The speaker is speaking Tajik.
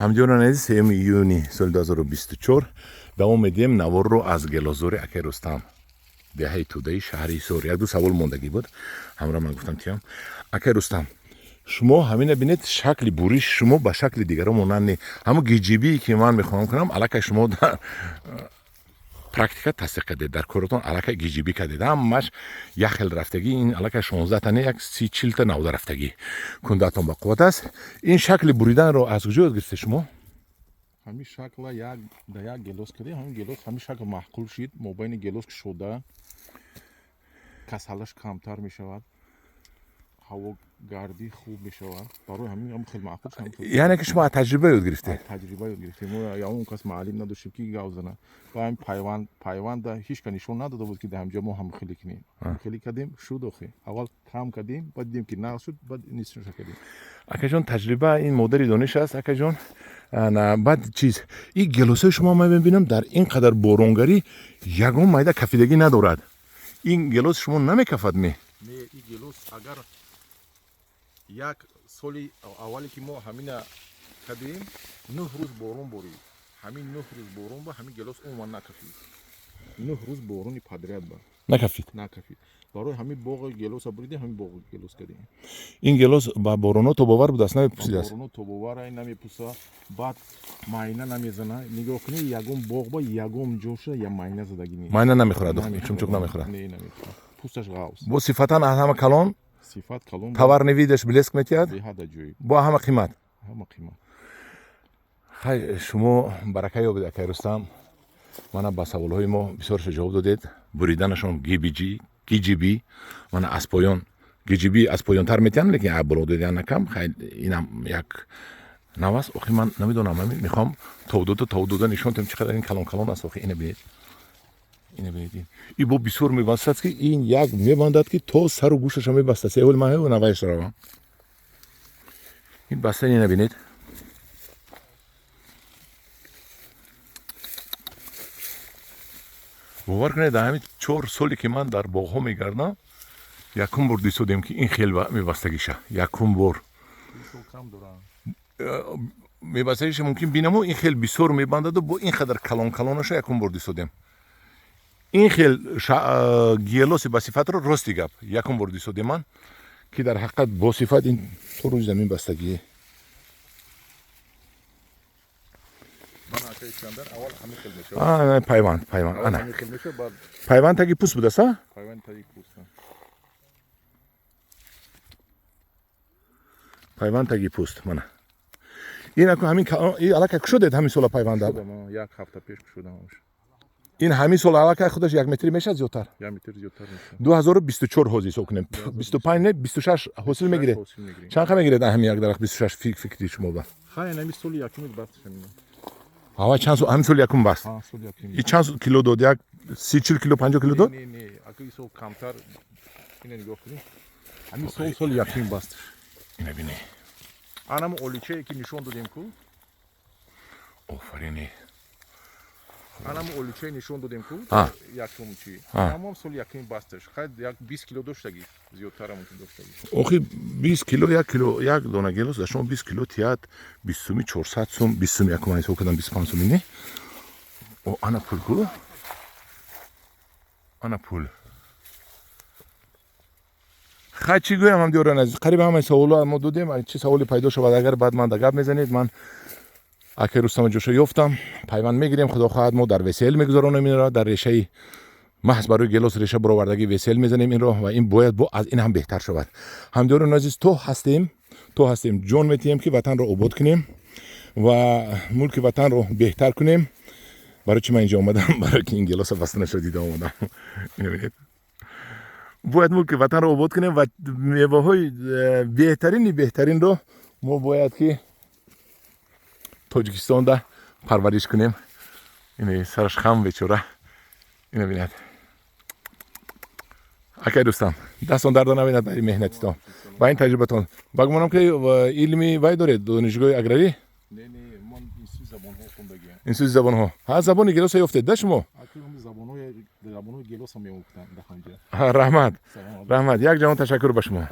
Ҳамдиёрон азиз, 3 июни соли 2024 давом медиҳем наворро аз гелозори акай Рустам, деҳаи Тӯдаи шаҳри Ҳисор. Як ду савол мондагӣ буд, ҳамра ман гуфтам тиям. Акай Рустам, шумо ҳамина бинед, шакли буриши шумо ба шакли дигаро монанд не. Ҳамон гиҷибие ки ман мехоҳам кунам, аллакай шумо дар практика тасдиқ кардед, дар коротон аллакай гиҷибӣ кардед. Ҳамаш як хел рафтагӣ, ин аллакай 16 та не, як си чилта навда рафтагӣ. Кундатон ба қувват аст. Ин шакли буриданро аз куҷо ёд гирифтед шумо? Ҳамин шакла як да як гелос кардем, ҳамин гелос ҳамин шакл маъқул шид. Мобайни гелос кушода, касалаш камтар мешавад, ҳавогардӣ хуб мешавад. Барои ҳамин ҳам хеле маъқул шуд. Яъне ки шумо аз таҷриба ёд гирифтед? Таҷриба ёд гирифтем. Мо ягон кас муаллим надоштем, ки гав зана. Ба ҳамин пайванд, пайванда ҳеч ка нишон надода буд, ки дар ҳамҷо мо ҳам хеле кунем. Хеле кардем, шуд. Охи аввал кам кардем, баъд дидем, ки нағз шуд, баъд нисфаша кардем. Акаҷон, таҷриба ин модари дониш аст, акаҷон. Баъд чиз, ин гелосҳои шумо ман мебинам, дар ин қадар боронгарӣ ягон майда кафидагӣ надорад. Ин гелос шумо намекафад ме? Не, ин гелос агар як соли аввале ки мо ҳамина кардем, 9 рӯз борон борид. Ҳамин 9 рӯз борон ба ҳамин гелос умуман накафид. 9 рӯз борони подряд ба накафид. Накафид. Барои ҳамин боғи гелоса буридем, ҳамин боғи гелос кардем. Ин гелос ба бороно тобовар будааст, намепусидааст? Бороно тобовара, намепуса, баъд майна намезана. Нигоҳ кунед, ягон боғ ба ягон ҷоша я майна задагӣ нест. Майна намехӯрад, чумчуқ намехӯрад. Не, намехӯрад, пӯсташ ғавз. Бо сифатан аз ҳама калон. Сифат калон. Товарный вид аш блеск метиҳад. Беҳад аҷоиб. Бо ҳама қимат. Ҳама қимат. Хай, шумо барака ёбед, акай Рустам. Мана ба саволҳои мо бисёрша ҷавоб додед. Буриданашон гибиҷи гиҷиб, мана аз поён гиҷиб аз поёнтар метиҳанд, лекин боло додиан кам. Хай, инам як нав аст. Охи ман намедонам, мехоҳам тов дода тов дода нишон тем, чӣ қадар ин калон калон аст. Охи ина бинед, ина бинед, ин бо бисёр мебастад, ки ин як мебандад, ки то сару гӯшаша мебастад. Севол ман навайш равам, ин бастани ина бинед. Бовар кунед, дар ҳамин 4 соле ки ман дар боғҳо мегардам, якум бор дисодем, ки ин хел мебастагиша. Якум бор мебастагиша мумкин бинаму ин хел бисёр мебандаду бо ин қадар калон калонаша якум бор дисодем. Ин хел гиелоси ба сифатро, рости гап, якум бор дисодем ман, ки дар ҳақиқат бо сифат ин то рӯи замин бастагие. Пайванд, пайванд, ана пайванд таги пӯст будааст. Пайванд таги пӯст, мана ин аку ҳамин аллакай кушодед ҳамин сола пайванда? Як ҳафта пеш кушодам. Ин ҳамин сол аллакай худаш як метри мешавад, зиёдтар. Як метр зиёдтар мешавад. 2024 ҳозир ҳисоб кунем, 25 не, 26 ҳосил мегиред. Чанд қа мегиред ҳамин як дарахт 26, фикри шумо ба? Хай, ҳамин соли якуми басташ. Ҳава чанд сол? Ҳамин соли якум баст. И чанд кило дод? Як си чил кило, 50 кило дод? Не, не, аку ин сол камтар. Ина нигоҳ кунед, ҳамин сол соли якуми басташ. Ина бинӣ. Анам оличае ки нишон додем ку. Офарини. Анам оличае нишон додем ку, якум чи, ҳамон соли якуми басташ. Хай, як 20 кило доштагӣ, зиёдтара мумкин доштагӣ. Охи 20 кило, як кило, як дона гелос дар шумо 20 кило тиҳад, 20 суми, 400 сум, 20 суми, якум ҳисоб кардам, 25 суми не. О, ана пул ку, ана пул. Хай, чӣ гӯям, ҳамдиёрон азиз, қариб ҳамаи саволҳо мо додем. Чӣ саволе пайдо шавад агар, баъд ман да гап мезанед. Ман акай Рустама ҷоша ёфтам, пайванд мегирем, худо хоҳад, мо дар весел мегузаронем инро, дар решаи маҳз барои гелос реша баровардагӣ весел мезанем инро, ва ин бояд бо аз ин ҳам беҳтар шавад. Ҳамдиёрони азиз, то ҳастем, то ҳастем, ҷон метиҳем, ки ватанро обод кунем ва мулки ватанро беҳтар кунем. Барои чӣ ман инҷо омадам? Барои ки ин гелоса бастанашро дида омадам. Бинед, бояд мулки ватанро обод кунем ва меваҳои беҳтарини беҳтаринро мо бояд ки Тоҷикистонда парвариш кунем. Ин сараш хам, бечора. Ина бинад. Акай Рустам, дастон дарда набинад бари меҳнатитон ва ин таҷрибатон. Ба гумонам, ки илми вай доред, донишгоҳи аграрӣ? Институти забонҳо. Ҳа, забони гелоса ёфтед да шумо? Раҳмат, раҳмат, як ҷаҳон ташаккур ба шумо.